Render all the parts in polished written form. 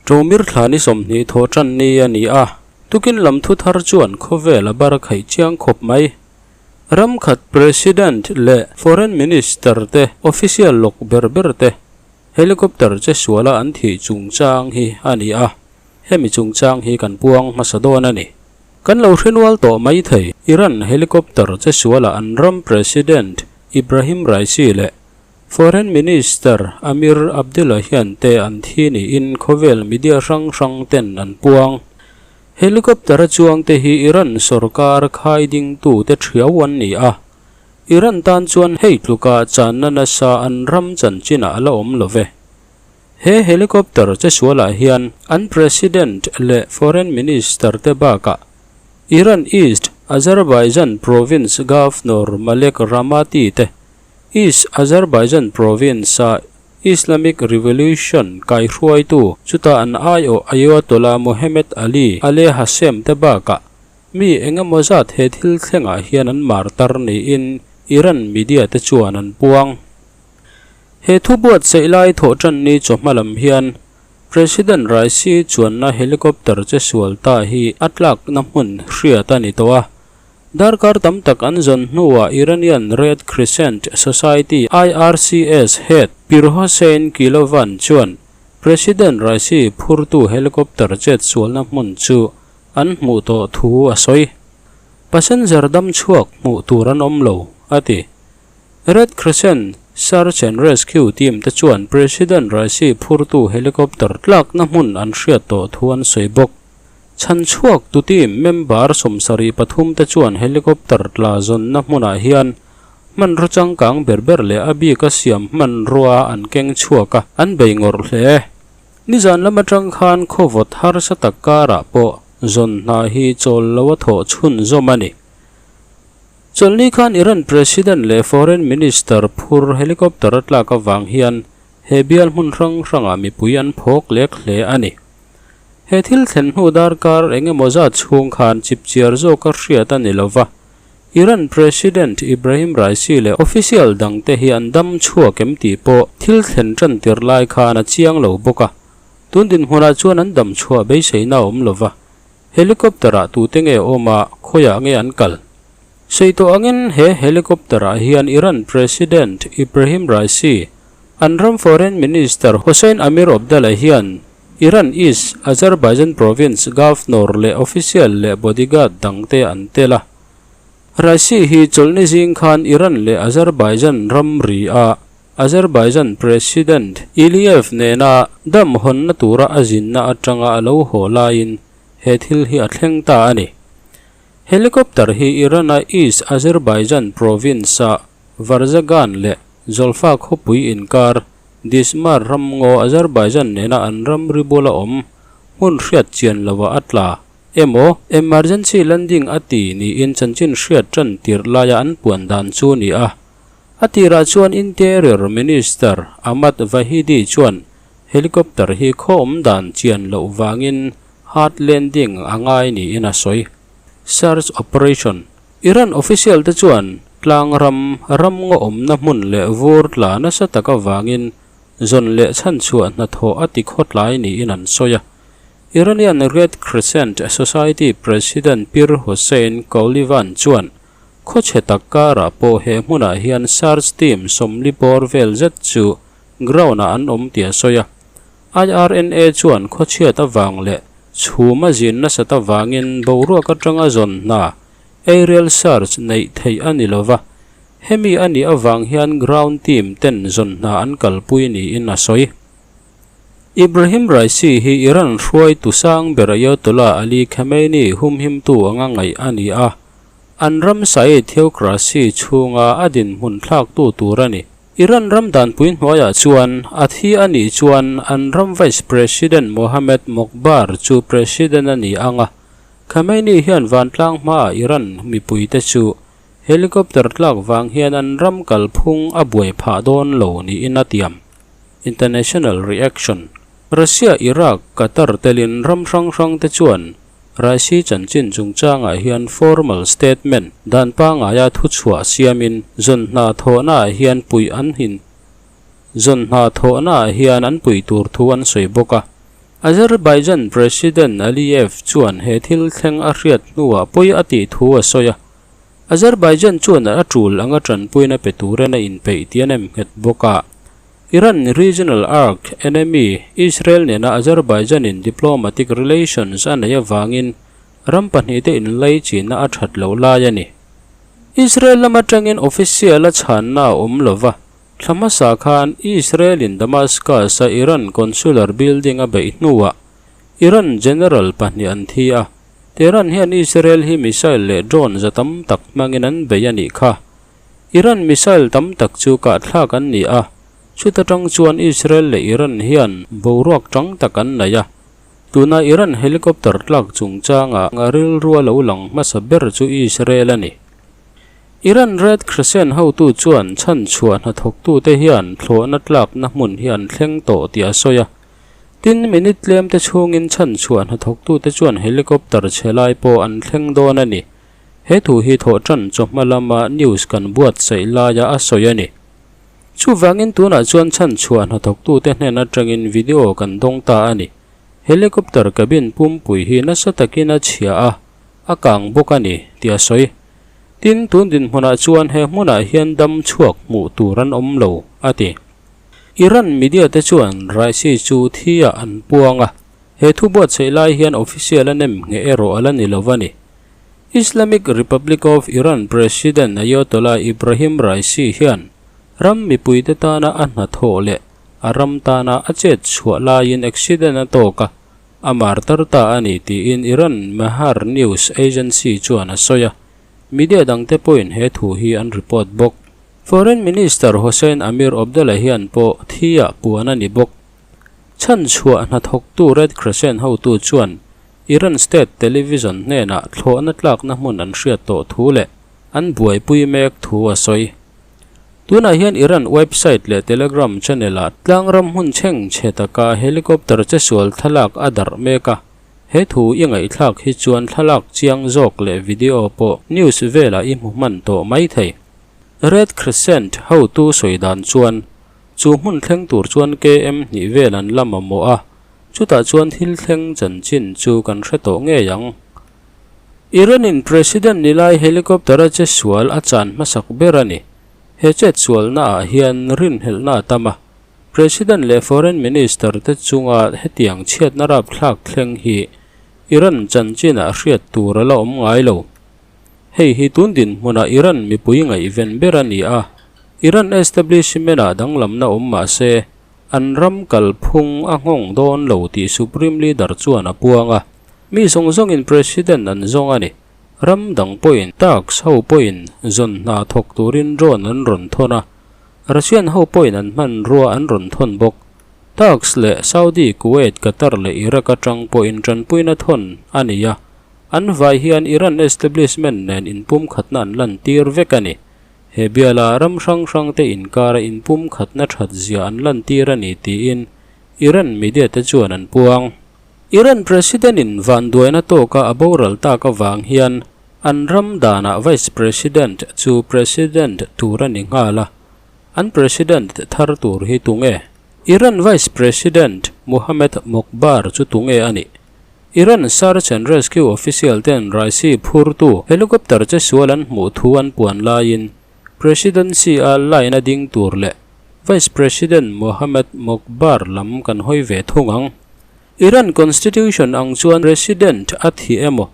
Ṭomir thla ni 20 thawh ṭan ni a ni a, tukin lam thu thar chuan khawvel a bar khaih chiang khawp mai. Ram khat President leh Foreign Minister te official lawk ber ber te helicopter che suala an thih chungchang hi a ni a, hemi chungchang hi kan puang hmasa dawn a ni. Kan lo hrenual tawh mai thei, Iran helicopter che suala an ram President Ibrahim Raisi leh Foreign Minister Amir Abdullahian te an thi niin khawvel media hrang hrang ten an puang. Helicopter a chuang te hi Iran sorkar khai dingtu te thiau an ni a. Iran tan chuan hei tluka channa nasa an ram chanchinah a la awm lo ve. He helicopter che sualah hian an President leh Foreign Minister te bakah Iran East Azerbaijan Province Governor Malek Rahmati te East Azerbaijan Province-a Islamic Revolution kaihruaitu chuta an aiawh Ayatollah Mohammad Ali Ale Hashem te bakah mi eng emaw zat he thil thlengah hian an martar niin Iran media te chuan an puang. He thu buatsaih lai thawh tan ni chawhma lam hian President Raisi chuanna helicopter che sual ta hi a tlakna hmun hriat a ni tawh a. Darkar tam tak an zawn hnuah Iranian Red Crescent Society, IRCS, head Pir Hossein Kilovan chuan President Raisi phurtu helicopter chet sualna hmun chu an hmuh tawh thu a sawi. Passenger dam chhuak hmuh tur an awm lo, a ti. Red Crescent Search and Rescue team te chuan President Raisi phurtu helicopter tlakna hmun an hriat tawh thu an sawi bawk. Chhan chhuak tu team member 73 te chuan helicopter tla zawnna hmunah hian hmanraw changkang ber ber leh a bik a siam hmanrua an keng chhuak a, an bei ngawrh hle. Nizan lam atang khan khawvawt harsa tak karah pawh zawn hna hi chawl lo a thawh chhunzawm a ni. Chawlhni khan Iran President leh Foreign Minister phur helicopter a tlak avang hian he bial hmun hrang hrangah mipui an phawk lek hle a ni. He thil thlen hnu darkar eng emaw zat chhung khan chipchiar zawka hriat a ni lo va, Iran President Ibrahim Raisi leh official dangte hi an dam chhuak em tih pawh thil thlen tan tir lai khan a chiang lo bawk a. Tun dinhmunah chuan an dam chhuah beiseina a awm lo va, helicopter-ah tute nge awm a, khawiah nge an kal? Sawi tawh angin he helicopter-ah hian Iran President Ibrahim Raisi, an ram Foreign Minister Hossein Amir Abdollahian, Iran East Azerbaijan Province Governor leh official leh bodyguard dangte an tel a. Raisi hi chawlhni zing khan Iran leh Azerbaijan ramri a Azerbaijan President Aliyev nena dam hawnna tura a zinna atanga a lo haw laiin he thil hi a thleng ta a ni. Helicopter hi Iran-a East Azerbaijan Province-a Varzagan leh Jolfa khawpui inkar Dizmar ramngaw Azerbaijan nena an ramri bula awm hmun hriat chian loah a tla emaw emergency landing a ti niin chanchin hriat tan tirh laia an puan dan chu ni a. A tirah chuan Interior Minister Ahmad Vahidi chuan helicopter hi khaw awm dan chian loh vangin hard landing a ngai niin a sawi. Search operation Iran official te chuan tlang ram, ram ngaw awmna hmun leh vur tla nasa tak avangin zawn leh chhanchhuah hnathawh a ti khawtlai niin an sawi a. Iranian Red Crescent Society President Pir Hossein Koulivan chuan khawchhe tak karah pawh he hmunah hian search team 40 bawr vel zet chu ground-ah an awm tih a sawi a. IRNA chuan khawchhiat avang leh chhum a zin nasat avangin boruak atanga zawn hna aerial search neih theih a ni lova, hemi a nih avang hian ground team ten zawn hna an kalpui niin a sawi. Ibrahim Raisi hi Iran hruaitu sang ber Ayatollah Ali Khamenei humhimtu anga ngaih a ni a, an ram Said theocracy chhunga a dinhmun thlaktu tur a ni. Iran ram danpui hnuaiah chuan a thi a nih chuan an ram Vice President Mohammad Mokhbar chu President a ni ang a, Khamenei hian vantlang hmaah Iran mipuite chu helicopter tlak vang hian an ram kalphung a buai phah dawn lo niin a tiam. International Reaction, Russia, Iraq, Qatar telin ram hrang hrang te chuan Raisi chanchin chungchangah hian formal statement dan pangaia thuchhuah siamin zawn hna thawhnaah hian puih an hin zawn hna thawhnaah hian an puih tur thu an sawi bawk a. Azerbaijan President Aliyev chuan he thil thleng a hriat hnuah pawi a tih thu a sawi a. Azerbaijan chuan a tul anga tanpuina pe turin a inpeih tih a nemnghet bawk a. Iran regional arch enemy Israel nena Azerbaijan-in diplomatic relations a neih avangin ram pahnihte inlaichinna a that loh lai a ni. Israel lam atangin official a chhanna a awm lova, thla hmasa khan Israel-in Damascus-a Iran consular building a beih hnuah Iran general pahnih an thi a, Tehran hian Israel hi missile leh drone za tam tak hmangin an bei a nih kha. Iran missile tam tak chu kahthlak an ni a, chuta tang chuan Israel leh Iran hian boruak tang tak an nei a. Tuna Iran helicopter tlak chungchanga a rilrua lo lang hmasa ber chu Israel a ni. Iran Red Crescent hotu chuan chhanchhuah hnathawktute hian thlawhna tlakna hmun hi an thleng tawh tih a sawi a. Tin, minute tlemte chhungin chhanchhuah hnathawktute chuan helicopter chhe lai pawh an thleng dawn a ni. He thu hi thawhtan chawhma lama news kan buatsaih laia a sawi a ni. Chuvangin tunah chuan chhanchhuah hnathawktute hnen atangin video kan dawng ta a ni. Helicopter cabin pumpui hi nasa takin a chhia a, a kang bawk a ni, tih a sawi. Tin, tun dinhmunah chuan he hmunah hian dam chhuak hmuh tur an awm lo, a ti. Iran media te chuan Raisi chu thi ah an puang a, he thu buatsaih lai hian official a nem ngheh erawh a la ni lo a ni. Islamic Republic of Iran President Ayatollah Ibrahim Raisi hian ram mipuite tana a hnathawh leh a ram tana a chet chhuah laiin accident a tawk a, a martar ta a ni tiin Iran Mehr News Agency chuan a sawi a, media dangte pawhin he thu hi an report bawk. Foreign Minister Hossein Amir Abdollahian pawh thi-ah puan a ni bawk. Chhanchhuah hnathawktu Red Crescent hotu chuan Iran state television hnenah thlawhna tlakna hmun an hriat tawh thu leh an buaipui mek thu a sawi. Tunah hian Iran website leh Telegram channel-ah tlangram hmun chheng chhe taka helicopter chesual thlalak a darh mek a, he thu i ngaihthlak hi chuan thlalak chiang zawk leh video pawh news velah i hmu hman tawh mai thei. Red Crescent hotu sawi dan chuan chu hmun thleng tur chuan KM hnih vel an la mamawh a, Chutah chuan thil thleng chanchin chu kan hre tawh ngei ang. Iran-in President ni lai helicopter a che sual a chan hmasak ber a ni. He chet sualnaah hian rinhelhna a tam a. President leh Foreign Minister te chunga hetiang chhiatna rapthlak thleng hi Iran chanchinah hriat tur a la awm ngai lo. Hei hi tun dinhmunah Iran mipui ngaihven ber a ni a. Iran establishment-ah danglamna awm mah se, An ram kalphung a nghawng dawn lo tih Supreme Leader chuan a puang a. Mi zawng zawngin President an zawng a ni. Ram dang pawhin Turks ho pawhin zawn hna thawk turin drone an rawn thawn a. Russian ho pawhin an hmanrua an rawn thawn bawk. Turks leh Saudi, Kuwait, Qatar leh Iraq atang pawhin tanpuina thawn a ni a. An vai hian Iran establishment nen inpumkhatna an lantir vek a ni. He biala ram hrang hrangte inkara inpumkhatna that zia an lantir a ni tiin Iran media te chuan an puang. Iran President-in vanduaina tawka a boral tak avang hian an ram danah Vice President chu President tur a ni nghal a, an President thar tur hi tunge? Iran Vice President Mohammad Mokhbar chu tunge a nih? Iran search and rescue official ten Raisi phurtu helicopter che sual an hmuh thu an puan laiin Presidency-a line a ding tur leh Vice President Mohammad Mokhbar lam kan hawi ve thung ang. Iran constitution ang chuan President a thi emaw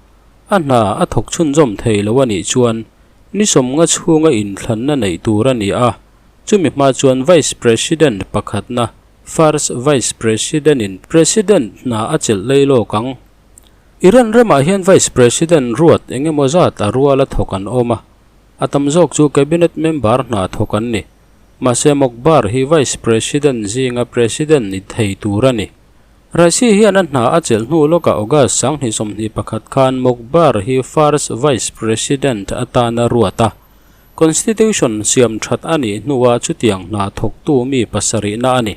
a hna a thawk chhunzawm thei lo a nih chuan ni sawmnga chhunga inthlanna neih tur a ni a, chumi hma chuan Vice President pakhatna First Vice President-in President hna a chelh lei lawk ang. Iran ramah hian Vice President ruat eng emaw zat a ruala thawk an awm a, a tam zawk chu Cabinet member hna thawk an ni. Mahse Mokhbar hi Vice President zinga President ni thei tur a ni. Raisi hian a hna a chelh hnu lawkah August 2021 khan Mokhbar hi First Vice President atana ruat a. Constitution siam that a nih hnuah chutiang hna thawktu mi pasarihna a ni.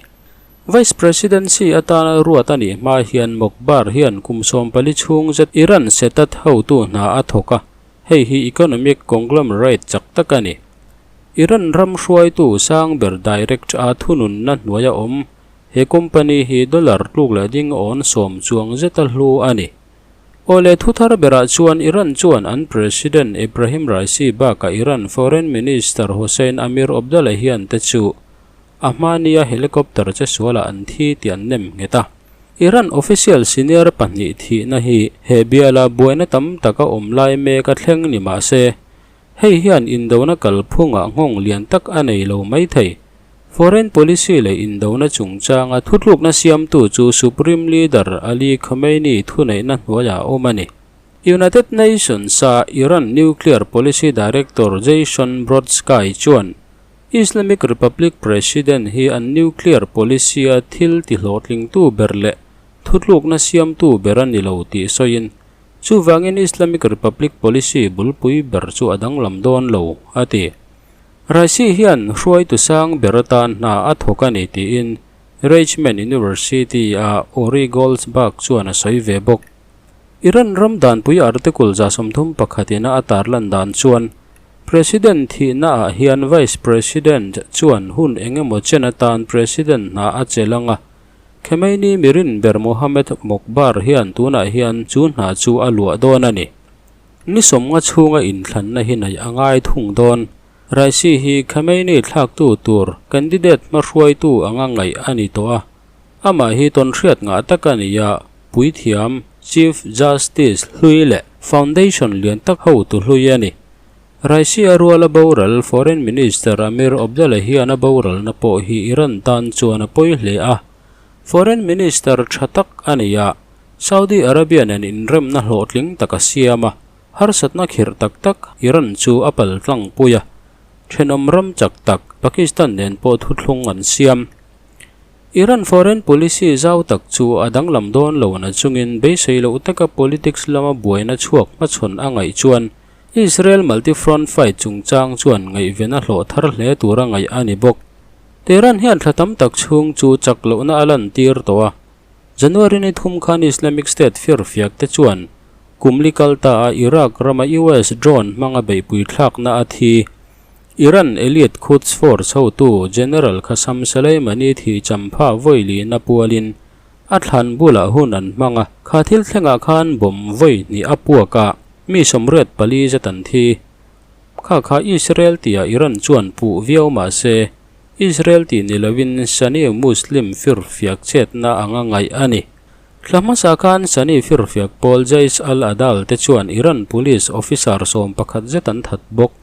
Vice Presidency atana ruat a nih hma hian Mokhbar hian kum 14 chhung zet Iran Setat hotu hna a thawk a, hei hi economic conglomerate chak tak a ni. Iran ram hruaitu sang ber direct a thununna hnuaia awm. He company hi dollar tluk leh ding awn sawm chuang zeta hlu a ni. Awle thuthar berah chuan Iran chuan an President Ebrahim Raisi bakah Iran Foreign Minister Hossein Amir Abdollahian te chu a hmania helicopter che sualah an thi tih an nem nghet a. Iran official senior pahnih thihna hi he biala buaina tam tak a awm lai mek a thleng ni mah se, Hei hian indona kalphungah nghawng lian tak a nei lo mai thei. Foreign policy leh indona chungchanga thutlukna siamtu chu Supreme Leader Ali Khamenei thuneihna hnuaiah a awm a ni. United Nations-a Iran nuclear policy director Jason Brodsky chuan Islamic Republic President hi an nuclear policy-a thil tihlawhtlingtu ber leh thutlukna siamtu ber a ni lo tih sawiin Chuvangin Islamic Republic policy bulpui ber chu a danglam dawn lo, a ti. Raisi hian hruaitu sang ber atan hna a thawk a ni tiin Reichman University-a Ori Goldsberg chuan a sawi ve bawk. Iran ram danpui article 31 ina a tarlan dan chuan President thihnaah hian Vice President chuan hun engemaw chen atan President hna a chelh ang a, Khamenei mirin ber Mohammed Mokhbar hian tunah hian chu hna chu a luah dawn a ni. Ni sawmnga chhunga inthlanna hi neih a ngai thung dawn. Raisi hi Khamenei thlaktu tur candidate hmahruaitu anga ngaih a ni tawh a. Amah hi tawnhriat ngah tak a ni a, puithiam, Chief Justice, hlui leh foundation lian tak hotu hlui a ni. Raisi a ruala boral Foreign Minister Amir Abdollahian a boralna pawh hi Iran tan chuan a pawi hle a. Foreign Minister tha tak a nei a, Saudi Arabia nen inremna hlawhtling tak a siam a, harsatna khirh tak tak Iran chu a pal tlangpui a. Thenawm ram chak tak Pakistan nen pawh thuthlung an siam. Iran foreign policy zau tak chu a danglam dawn lo na chungin beisei loh taka politics lama buaina chhuak hmachhawn a ngaih chuan Israel multi-front fight chungchang chuan ngaihven a hlawh thar hle tura ngaih a ni bawk. Tehran hian thla tam tak chhung chu chak lohna a lantir tawh a. January ni thum khan Islamic State firfiak te chuan kum li kal ta a Iraq rama US drone hmanga beihpui thlakna a thi. Iran elite Quds Force hotu General Qasem Soleimani thih champha vawi lihna pualin A thlan bulah hun an hmang a, kha thil thlengah khan bomb vawi hnih a puak a, mi 84 zet an thi. Kha kha Israel tihah Iran chuan puh viau mah se, Israel tih ni loin Sunni Muslim firfiak chetna anga ngaih a ni. Thla hmasa khan Sunni firfiak pawl Jaish al-Adal te chuan Iran police officer 11 zet an that bawk.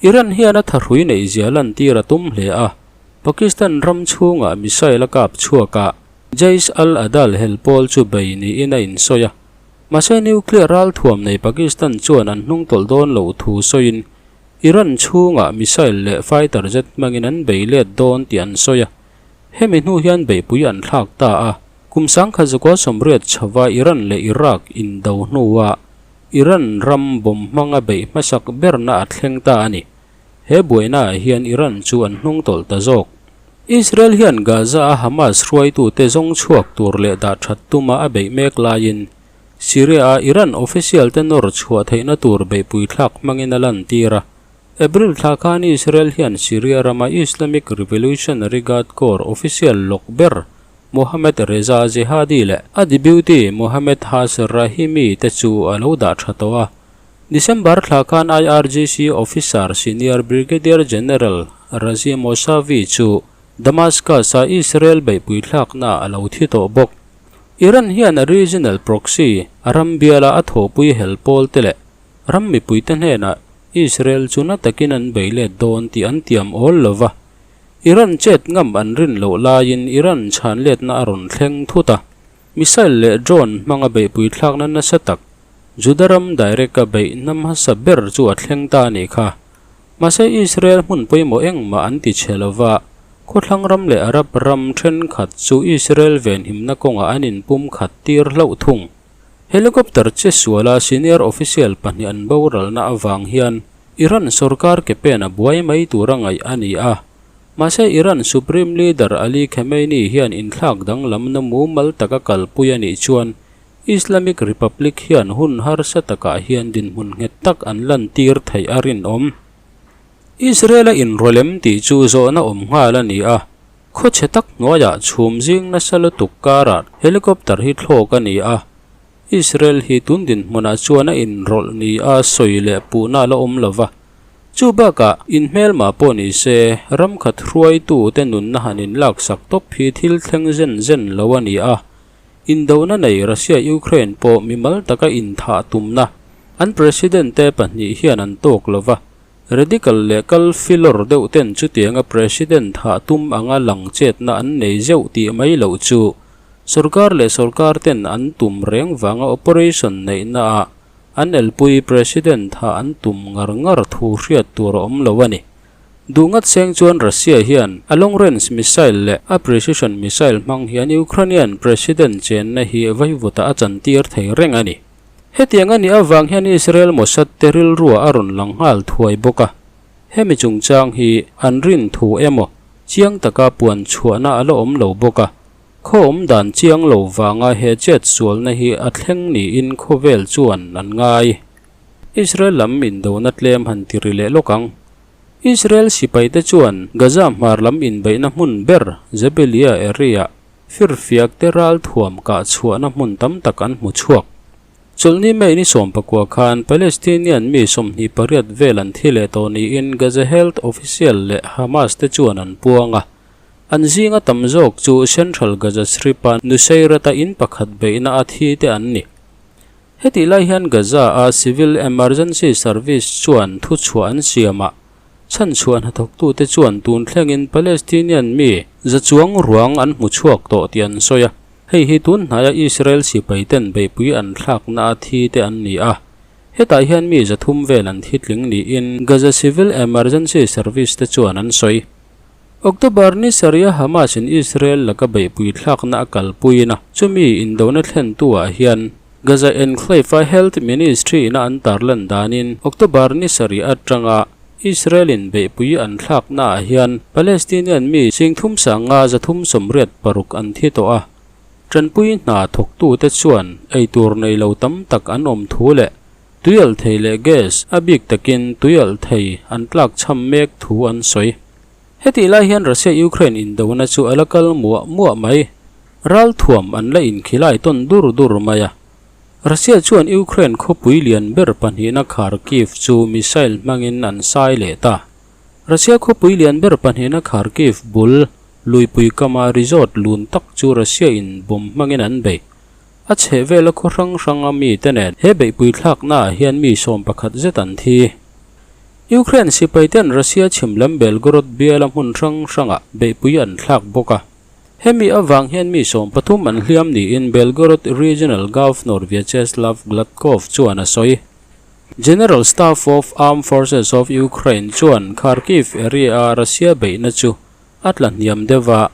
Iran hian a thahrui neihzia lantir a tum hle a, Pakistan ram chhungah missile a kap chhuak a, Jaish al-Adal hel pawl chu bei niin a insawi a. Mahse nuclear ralthuam nei Pakistan chuan an hnung tawlh dawn loh thu sawiin Iran chhungah missile leh fighter jet hmangin an bei let dawn tih an sawi a. Hemi hnu hian beihpui an thlak ta a, kum 1980 chhova Iran leh Iraq indo hnuah Iran ram bomb hmanga beih hmasak berna a thleng ta a ni. He buainaah hian Iran chu an hnung tawlh ta zawk. Israel hian Gaza-a Hamas hruaitute zawng chhuak tur leh dah that tuma a beih mek laiin Syria-a Iran official-te nawr chhuah theihna tur beihpui thlak hmangin a lantir a. April thla khan Israel hian Syria rama Islamic Revolutionary Guard Corps official lawk ber Mohammed Reza Jihadi leh a deputy Mohammed Haj Rahimi te chu a lo dah tha tawh a. December thla khan IRGC officer Senior Brigadier General Razi Mousavi chu Damascus-a Israel beihpui thlaknaah a lo thi tawh bawk. Iran hian a regional proxy, a ram biala a thawhpui hel pawl te leh ram mipuite hnenah Israel chu na takin an bei let dawn tih an tiam awl lo va. Iran chet ngam an rin loh laiin Iran chhan letna a rawn thleng thut a. Missile leh drone hmanga beihpui thlakna nasa tak Juda ram direct a beih hnam hmasa ber chu a thleng ta a nih kha. Mahse Israel hmun pawimawh engmah an ti chhe lo va, khawthlang ram leh Arab ram thenkhat chu Israel venhimna kawngah an inpum khat tir hlauh thung. Helicopter che suala senior official pahnih an boralna avang hian Iran sorkar ke pen a buai mai tura ngaih a ni a. Mahse Iran Supreme Leader Ali Khamenei hian inthlak danglamna mumal taka kalpui a nih chuan Islamic Republic hian hun harsa takah hian dinhmun nghet tak an lantir theih a rinawm. Israel-a inrawlem tih chu zawhna awm nghal a ni a. Khaw chhe tak hnuaiah chhum zing nasa lutuk karah helicopter hi thlawk a ni a. Israel hi tun dinhmunah chuan a inrawlh ni a sawi leh puhna a la awm lo va. Chu bakah inhmelmah pawh ni se ram khat hruaitute nunna han inlaksak tawp hi thil thleng zen zen lo a ni a. Indona nei Russia-Ukraine pawh mimal taka inthah tumna an president te pahnih hian an tawk lo va. Radical leh kal filawr deuh ten chutianga President thah tum anga lang chetna an nei zeuh tih mai loh chu sorkar leh sorkar ten an tum reng vanga operation neihna ah an elpui President thah an tum ngar ngar thu hriat tur a awm lo a ni. Duh ngat seng chuan Russia hian a long range missile leh a precision missile hmang hian Ukrainian President chenna hi vaivutah a chantir thei reng a ni. Hetiang a nih avang hian Israel Mossad te rilruah a rawn lang nghal thuai bawk a. Hemi chungchang hi an rin thu emaw chiang taka puan chhuahna a la awm lo bawk a. Khaw awm dan chiang lo vanga he chet sualna hi a thleng niin khawvel chuan an ngai. Israel lam indona tlem han ti ri leh lawk ang. Israel sipaite chuan Gaza hmar lam inbeihna hmun ber Jabalia area Firfiak te ral thuam kah chhuahna hmun tam tak an hmu chhuak. Chawlhni May ni sawmpakua khan Palestinian mi 28 vel an thi leh tawh niin Gaza Health official leh Hamas te chuan an puang a. An zinga tam zawk chu Central Gaza Strip-a Nuseirat-a in pakhat beihna a thi te an ni. Hetih lai hian Gaza-a Civil Emergency Service chuan thuchhuah an siam a, Chhanchhuah hnathawktute chuan tun thlengin Palestinian mi za chuang ruang an hmu chhuak tawh tih an sawi a, hei hi tun hnaia Israel sipaiten beihpui an thlakna a thi te an ni a. Hetah hian mi 300 vel an thi tling niin Gaza Civil Emergency Service te chuan an sawi. October ni sarih a Hamas in Israel laka beihpui thlakna a kalpuiin a, chumi indona thlentu ah hian Gaza Enclave-a Health Ministry-ina an tarlan danin October ni sarih atanga Israel-in beihpui an thlaknaah hian Palestinian mi singthum sanga 386 an thi tawh a. Tanpui hna thawktute chuan eitur nei lo tam tak an awm thu leh tuialh thei leh gas a bik takin tuialh thei an tlak chham mek thu an sawi. Hetih lai hian Russia-Ukraine indona chu a la kal muah muah mai. Ralthuam an la inkhilai tawn dur dur mai a. Russia chuan Ukraine khawpui lian ber pahnihna Kharkiv chu missile hmangin an sai leh ta. Russia khawpui lian ber pahnihna Kharkiv bul luipui kama resort lun tak chu Russia in bomb hmangin an bei. A chhehvela khaw hrang hranga mite nen he beihpui thlaknaah hian mi 11 zet an thi. Ukraine sipaiten Russia chhim lam Belgorod biala hmun hrang hrangah beihpui an thlak bawk a. Hemi avang hian mi 13 an hliam niin Belgorod Regional Governor Vyacheslav Gladkov chuan a sawi. General Staff of Armed Forces of Ukraine chuan Kharkiv area-a Russia beihna chu a tla hniam deuh a,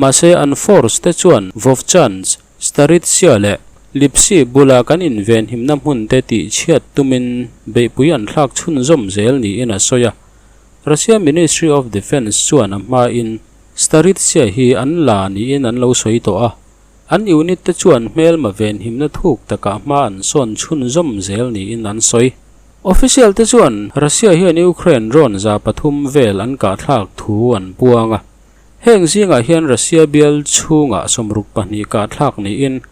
mahse an force te chuan Vovchansk, Starytsia leh Lipsy bula kan invenhimna hmun te tihchhiat tumin beihpui an thlak chhunzawm zel niin a sawi a. Russia Ministry of Defence chuan a hmain Starytsia hi an la niin an lo sawi tawh a, an unit te chuan hmelma venhimna thuk takah hma an sawn chhunzawm zel niin an sawi. Official te chuan Russia hian Ukraine drone 300 vel an kahthlak thu an puang a. Heng zingah hian Russia bial chhungah 62 kahthlak niin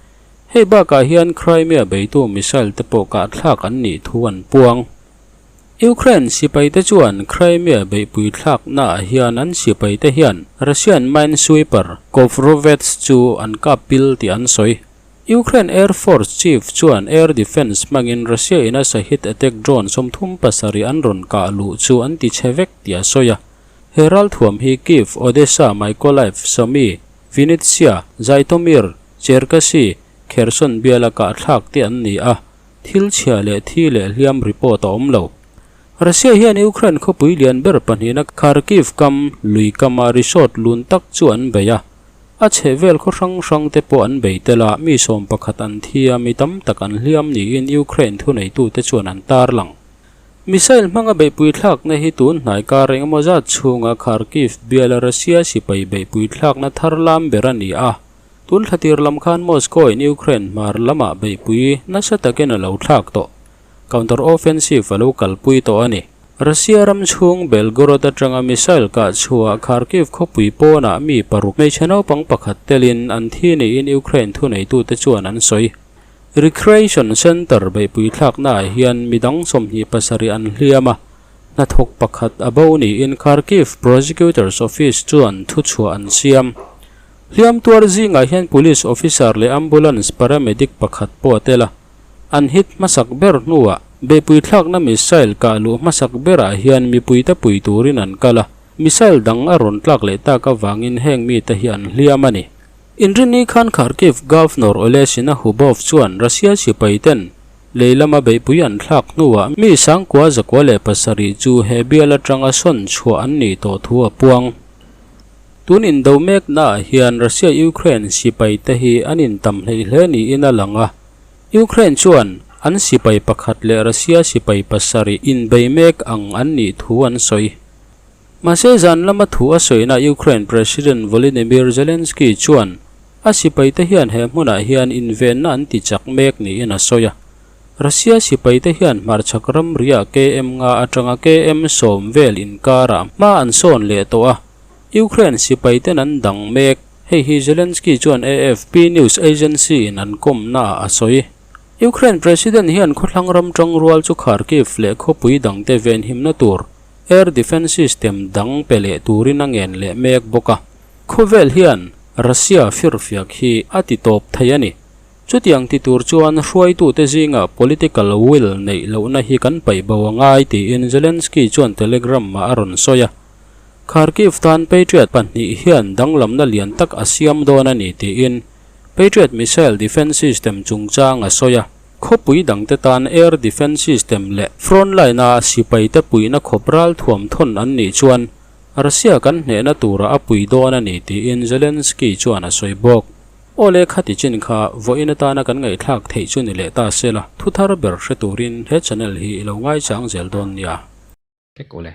hei bakah hian Crimea beitu missile te pawh kahthlak an nih thu an puang. Ukraine sipai te chuan Crimea beihpui thlaknaah hian an sipai te hian Russian minesweeper Kovrovets chu an kap pil tih an sawi. Ukraine Air Force Chief chuan air defence hmangin Russia in a Shahed attack drone 37 an rawn kah luh chu an ti chhe vek tih a sawi a. He ralthuam hi Kyiv, Odesa, Mykolaiv, Sumy, Vinnytsia, Zhytomyr, Cherkasy, Kherson biala kahthlak te an ni a, thil chhia leh thi leh hliam report a awm lo. Russia hian Ukraine khawpui lian ber pahnihna Kharkiv kam lui kama resort lun tak chu an bei a, a chhehvel khaw hrang hrang te pawh an bei tel a, mi 11 an thi a, mi tam tak an hliam niin Ukraine thuneitute chuan an tarlang. Missile hmanga beihpui thlakna hi tun hnai kar engemaw zat chhunga Kharkiv biala Russia sipai beihpui thlakna thar lam ber a ni a. Tun thla tir lam khan Moscow in Ukraine hmar lamah beihpui nasa takin a lo thlak tawh. Counter offensive a lo kalpui tawh a ni. Russia ram chhung Belgorod atanga missile kah chhuah Kharkiv khawpui pawnah mi paruk hmeichhe naupang pakhat telin an thi niin Ukraine thuneitute chuan an sawi. Recreation Centre beihpui thlaknaah hian midang 27 an hliam a, hnathawk pakhat a bo niin Kharkiv Prosecutor's Office chuan thuchhuah an siam. Hliam tuar zingah hian police officer leh ambulance paramedic pakhat pawh a tel a, an hit hmasak ber hnuah beihpui thlakna missile kah luh hmasak berah hian mipuite pui turin an kal a, missile dang a rawn tlak leh tak avangin heng mite hi an hliam a ni. Inrinni khan Kharkiv Governor Olesina Hubov chuan Russia sipaiten lei lama beihpui an thlak hnuah mi 9,107 chu he bial atanga sawn chhuah an nih tawh thu a puang. Tun indo meknaah hian Russia-Ukraine sipai te hi an intam hleih hle niin a lang a. Ukraine chuan an sipai pakhat leh Russia sipai pasarih inbei mek ang an nih thu an sawi. Mahse zan lama thu a sawina Ukraine President Volodymyr Zelensky chuan a sipai te hian he hmunah hian invenna an ti chak mek niin a sawi a. Russia sipai te hian hmarchhak ramriah KM nga atanga KM 10 vel inkarah hma an sawn leh tawh a. Ukraine sipai ten an dang mek. Hei hi Zelensky chuan AFP news agency in an kawmna ah a sawi. Ukraine President hian khawthlang ram tangrual chu Kharkiv leh khawpui dangte venhimna tur air defence system dang pe leh turin a ngen leh mek bawk a. Khawvel hian Russia firfiak hi a ti tawp thei a ni. Chutiang ti tur chuan hruaitute zingah political will neih lohna hi kan paih bo a ngai tiin Zelensky chuan Telegram ah a rawn sawi a. Kharkiv tan Patriot pahnih hian danglamna lian tak a siam dawn a ni tiin Patriot missile defence system chungchang a sawi a. Khawpui dangte tan air defence system leh frontline-a sipaite puihna khawp ral thuam thawn an nih chuan Russia kan hnehna turah a pui dawn a ni tiin Zelensky chuan a sawi bawk. Aw le khati chin kha vawiin atana kan ngaihthlak theih chu ni leh ta se la, thu thar ber hre turin he channel hi i lo ngaichang zel dawn nia. Vek aw le.